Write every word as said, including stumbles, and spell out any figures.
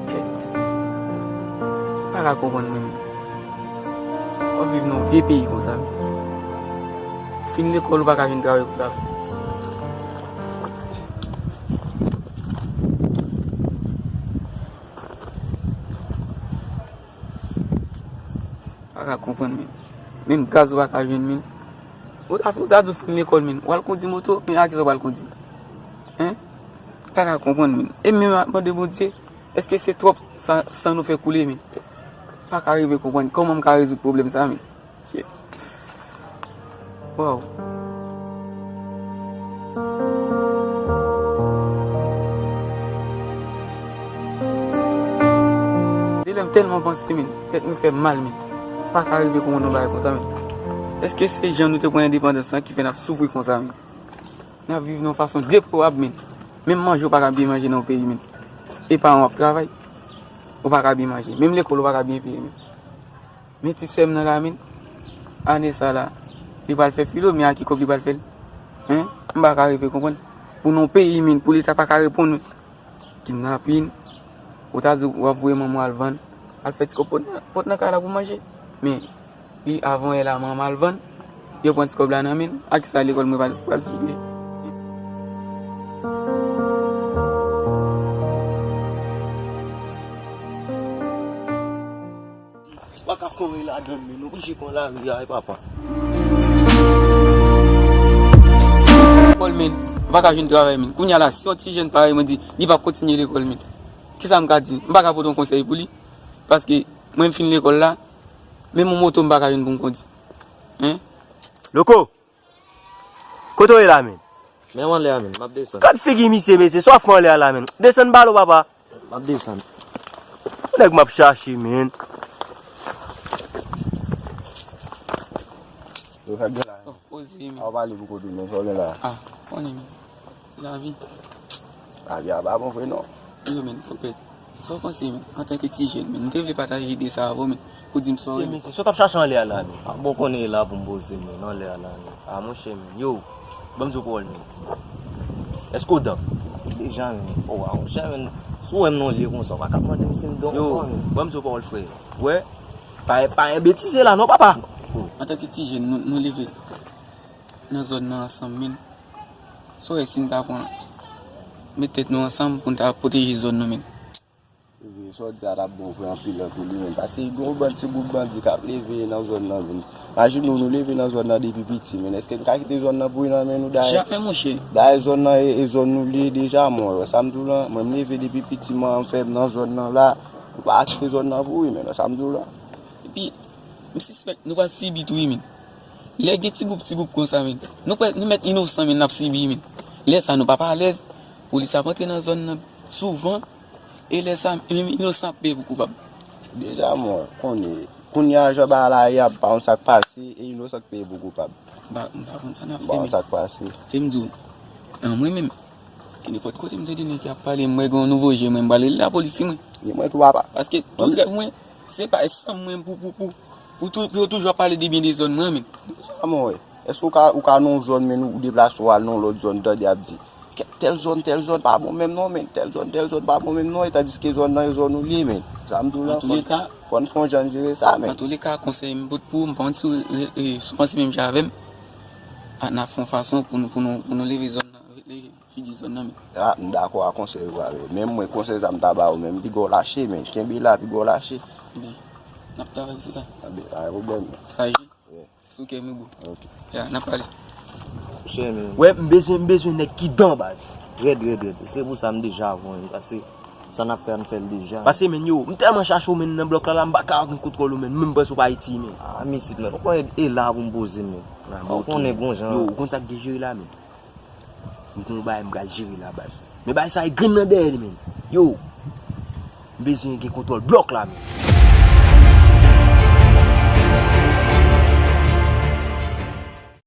Kèt. Pa ka konprann mwen menm. W ap viv nan yon vye peyi konsa. Fin lekòl, ou pa ka jwenn travay pou la. Pa ka konprann, men. Menm gaz ou pa ka jwenn, men. Ou ta, ou ta di w fin lekòl, men. W al kondi moto, men a kisa w pral kondi? Hein? Pa ka konprann, men. E menm ap mande Bondye, èske se twòp sa, san nou fè koule, men? Pa ka rive konprann kòman m ka rezoud pwoblèm sa, men. Shit. Wow. Delè m tèlman panse, men, tèt mwen fè m mal, men. Pa ka rive konprann yon bagay konsa, men. Èske se jan nou te pran endepandans lan ki fè n ap soufri konsa, men? N ap viv nan yon fason deplorab, men. Menm manje, ou pa ka byen manje nan yon peyi, men. E paran w ap travay, ou pa ka byen manje. Menm lekòl, ou pa ka byen peye, men. Men ti sè m nan la, men. Ane sa la, li pral fè filo, men a ki kòb li pral fè l? Hein? M pa ka rive konprann. Pou nan yon peyi, men, pou Leta pa ka reponn, men. Kidnapin. Ou ta di w ap voye manman w al vann. Al fè ti kòb pot nan, pot nan kay la pou manje. Men, li avan yè la, manman al vann. Yo pran ti kòb la nan men l. A kisa lekòl mwen pral, pral fini? Pa ka fon e ladan men nou bouji kon lari a e papa. Lekòl men, m pa ka jwenn travay men. Kounye a la, si yon ti jèn parèy mwen di li p ap kontinye lekòl men, kisa m ka di? M pa ka pote yon konsèy pou li. Paske mwen m fin lekòl la, menm yon moto m pa ka jwenn pou m kondi. Hein? Loko! Kote w ye la menm? Men anlè a menm, m ap desann. Gad figi misye, mesye, sa w ap fè anlè a la menm? Desann balo, papa. M ap desann. Nèg m ap chache, men. Yo, sa k gen la? Oh, poze, men. A w pale pou kote, men, sa w gen la? Ah, konnen, men. Lavi. Lavi a pa bon vre, non. Yo, men, twopèt. Sa w panse, men, antanke ti jèn, men? M te vle pataje ide sa avè w, men, pou di m sa w renmen. Mesye, sa w t ap chache anlè a la, men? Ah, bon, konnen e la pou m poze, men, anlè a la, men. Ah, monchè, men. Yo, ban m di w pawòl, men. Èske w dan? Deja, men. Oh, ah, monchè, men. Si w wè m nan lye konsa, w pa ka mande m si m dan ou pa, men. Yo, ban m di w pawòl, frè. Wè, pa, pa enbetize la, non, papa. Antanke ti jèn, nou, nou leve nan zòn nan ansanm, men. Sa w wè si n ta pran, met tèt nou ansanm pou n ta pwoteje zòn nan, men? Vre, sa w di a t ap bon vre anpil, anpil, wi, men. Paske gen yon bann ti gwoup bandi k ap leve nan zòn nan, men. Imajine w, nou leve nan zòn nan depi piti, men. Èske n ka kite zòn nan pouri nan men nou, dayè? Jamè, monchè. Dayè, zòn nan e, e zòn nou li ye deja, mwen. Wè sa m di w lan? Mwen, m leve depi piti, manman m fè m nan zòn nan la. Nou pa kite zòn nan pouri, men. Wè sa m di w lan? Epi, m sispèk nou pral sibi tou, wi, men. Lè gen ti gwoup, ti gwoup konsa, men. Nou kwè, nou mèt inosan, men, n ap sibi, men. Lè sa, nou p ap alèz. Polis ap antre nan zòn nan souvan. E lè sa, menm inosan ap peye pou koupab. Deja, mwen, konnen. Kounye a, jan bagay la ye a, pa konn sa k pase, e inosan k peye pou koupab. M pa, m pa konn sa n ap fè, men. M pa konn sa k pase. Se m di w, an mwen menm, ki nenpòt kote m tande nèg ki ap pale, m wè gen yon nouvo je, mwen, m pral rele lapolis, wi, mwen. Ni mwen tou, papa. Paske tout rèv mwen, se pa sanm mwen pou, pou, pou, pou tou, pou yo toujou ap pale de byen de zòn mwen, men. Deja, mwen, wè. Èske w ka, ou ka nan yon zòn, men ou deplase w al nan yon lòt zòn, tande y ap di, "Kèt, tèl zòn, tèl zòn pa bon menm non, men tèl zòn, tèl zòn pa bon menm non," e tandiske zòn nan e zòn ou li ye, men. Sa m di w lan, fò n, fò n fè yon jan jere sa, men. Antouleka, konsèy m pot pou ou, m pa konn si w, e, e, si w panse menm jan avè m, a, n ap fè yon fason pou nou, pou nou, pou nou leve zòn nan, leve figi zòn nan, men. A, m dakò a konsèy ou a, men. Menm mwen, konsèy sa m ta ba ou, men m pi gwo lache, men. Kenbe la, pi gwo lache. Byen. N ap travay sou sa. A, byen, pa gen pwoblèm, men. Sa ye. Wi. Ok, mi bro. Ok. Ya, n ap pale. Chè, men. Wè, m bezwen, m bezwen nèg ki dan, baz. Rèd, rèd, rèd. Se pou sa m deja avè w, men. Pase sa n ap fè, n fè l deja. Pase, men, yo, m tèlman chache w, men, nan blòk la, la, m pa ka gen kontwòl ou, men. Menm m panse w pa Ayiti, men. Ah, misit, men. Ou konnen e la pou m poze m, men. Ou konnen bon jan. Yo, ou konn sa k gen jere la, men. M gen yon bagay m pral jere la, baz. Men bagay sa e grenn nan dèyè li, men. Yo, m bezwen gen kontwòl blòk la, men.